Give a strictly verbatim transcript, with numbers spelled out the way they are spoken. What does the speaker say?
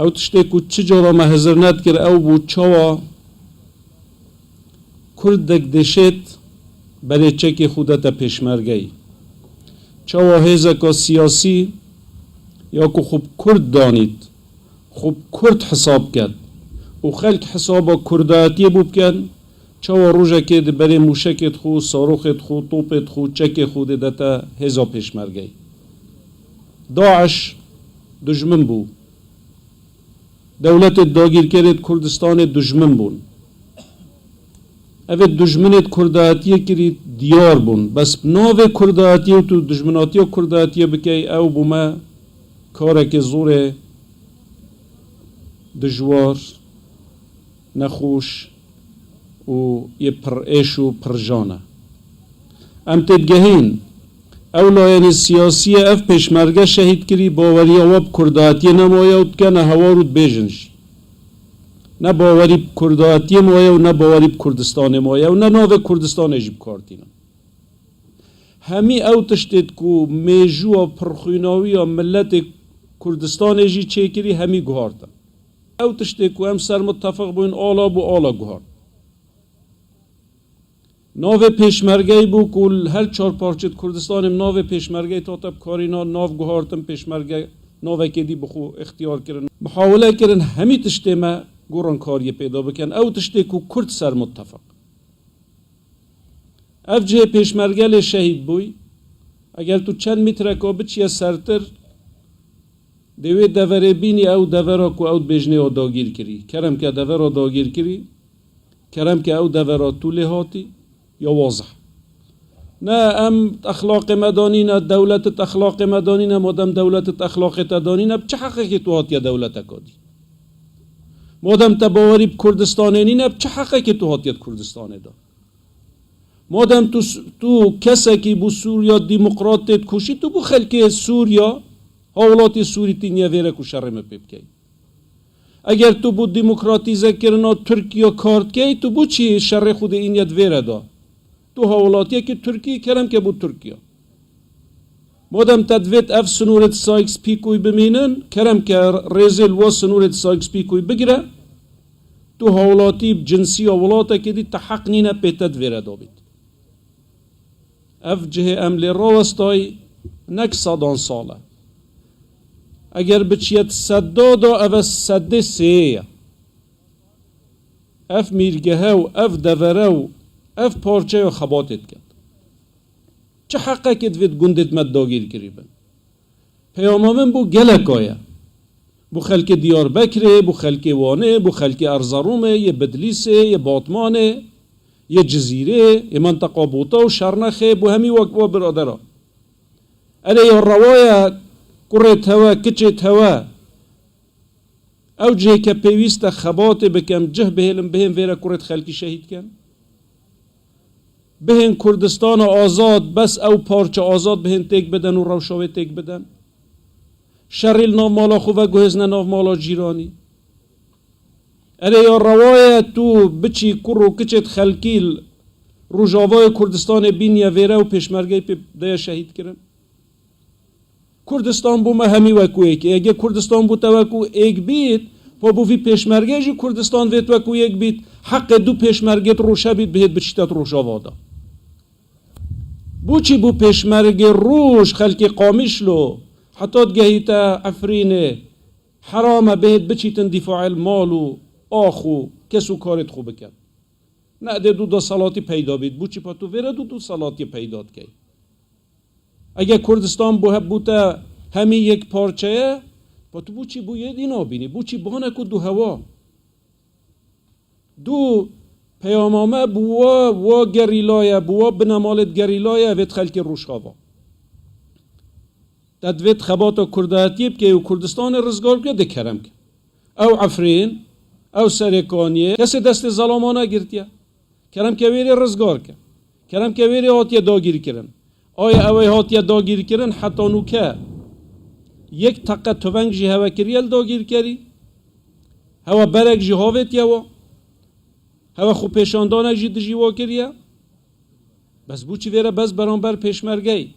Ew tiştê ku çi cara me hizir nedikir ew bû çawa kurdek dêşêt berê çekê xwe dete pêşmergeyî. Çawa hêzeka siyasî ya ku xwe bi kurd danît, xwe bi kurd hesab ket û xelk hesaba kurdatiyê bû bikin, çawa rojekê di berê mûşekê xwe, saroxê xwe, topê xwe, çekê xwe dê dete hêza pêşmergeyî. DAIŞ dijmin bû. Dewletê dagîrkerê di Kurdistanê dijmin bûn. Evê dijminê di kurdatiyê kirî diyar bûn. Bes bi navê kurdatiyê û tu dijminatiya kurdatiyê bikey, ew bû me karekê zorê dijwar, nexweş û yê pir êş û pir jan e. Em têdigehîn, ew layene siyasî ye ev pêşmerge şehîd kirî, baweriya we bi kurdatiyê nemaye û dikene hewar û dibêjin jî. Ne bawerî bi kurdatiyê maye û ne bawerî bi Kurdistanê maye û ne navê Kurdistanê jî bi kar tîne. Hemî ew tiştê ku mêjûya pirxwînawiya miletê Kurdistanê jî çêkirî, hemî guhartin. Ew tiştê ku em ser mitefeq bûn, ala bû, ala guhart. Navê pêşmergeyê bû ku li her çar parçê di Kurdistanê navê pêşmergeyê hate bikarîna, nav guhartin, pêşmerge navekê dî bi xwe îxtiyar kirin. Mihawile kirin hemî tiştê me gorankariyê pêda bikin. Ew tiştê ku kurd ser mitefeq. Ev cihê pêşmerge lê şehîd bûy. Eger tu çend mîtreka biçiye sertir, dê wê deverê bînî ew devera ku ew dibêjinê ya dagîr kirî. Kerem ke devera dagîr kirî, kerem ke ew devera tu lê hatî, ya wazih. Ne em exlaqê me danîne, dewlet it exlaqê me danîne, madem dewlet it exlaqê te danîne, bi çi heqekê tu hatiye dewleteka dî? Madem te bawerî bi Kurdistanê nîne, bi çi heqekê tu hatiye di Kurdistanê de? Madem tu s-, tu kesekî bû Sûriya demokrat tê dikuşî, tu bû xelkê Sûriya, hawlatê Sûrî tîniye vêre ku şerê me pê bikey. Eger tu bû demokratîzekirina Tirkiya kar dikey, tu bû çi şerê xwe dê îniye di vêre de? Tu hawlatiyekî Tirkî, kerem ke bû Tirkiya. Madem te divêt ev sinûrê di Sykes-Picot bimînin, kerem ke rêzê li wa sinûrê di Sykes-Picot bigire, tu hawlatî bi cinsiya welatekê dî te heq nîne pê te di vêre de bît. Ev cihê em lê rawestay nek sedan sal e. Eger biçiyet sedda da, ev e sedê sêyê ye. Ev mîrgehe û ev devere û ev parçeya xebatê diket. Çi heqekê divêt gundêt me dagîr kirî bin? Peyama min bû geleka ye. Bû xelkê Diyarbekirê, bû xelkê Wanê, bû xelkê Erzerûmê, yê Bidlîsê, yê Batmanê, yê Cizîrê, yê menteqa Bota û Şernexê, bû hemî wek wa biradera. Erê ya rewa ye, kurê tewe, kiçê tewe, ew cihê ke pêwîst e xebatê bikin, cih bihêlin, bihên vêre kurê xelkî şehîd kin. Bihên Kurdistana azad, bes ew parçe azad bihên têk bidin û rewşa wê têk bidin. Şerî li nav mala xwe veguhêzne nav mala cîranî. Erê ya rewa ye tu biçî kur û kiçêt xelkî li Rojavayê Kurdistanê bîniye vêre û pêşmergeyê pê deye şehîd kirin. Kurdistan bû me hemî wekû êk. Êgê Kurdistan bû te wekû êk bît, pa bû vî pêşmergê jî Kurdistan vêt wekû êk bît, heqê du pêşmergêt rûşe bît, bihêt biçîte di Rojava de. Bûçî bû pêşmergê rûş xelkê Qamişlo, heta digehîte Efrînê, heram e bihêt biçîtin dîfaê mal û ax û kes û karêt xwe bikin. Ne dê du desthilatî peyda bît, bûçî pa tu vêre du desthilatiyê peyda dikey? Eger Kurdistan bû he-, bû te hemî yek parçe ye, pa tu bûçî bû yê dî nabînî, bûçî bane ku du hewa. Du peyama me bi wa, wa gerîla ye, bi wa binemalêt gerîla ye, vêt xelkê Rojava. Te divêt xebata kurdatiyê bikey û Kurdistanê rizgar bike, dê kerem ke. Ew Efrîn, ew Serêkaniyê, kesê destê zelama negirtiye. Kerem ke wêrê rizgar ke. Kerem ke wêrê hatiye dagîrkirin. Aya ew ê hatiye dagîrkirin heta nûke yek teqe tuveng jî hewe kiriye li dagîrkerî. Hewe berek jî havêtiye wa. Hewe xwepêşandanek jî dijî wa kiriye. Bes bûçî vêre bes beramber pêşmergeyê?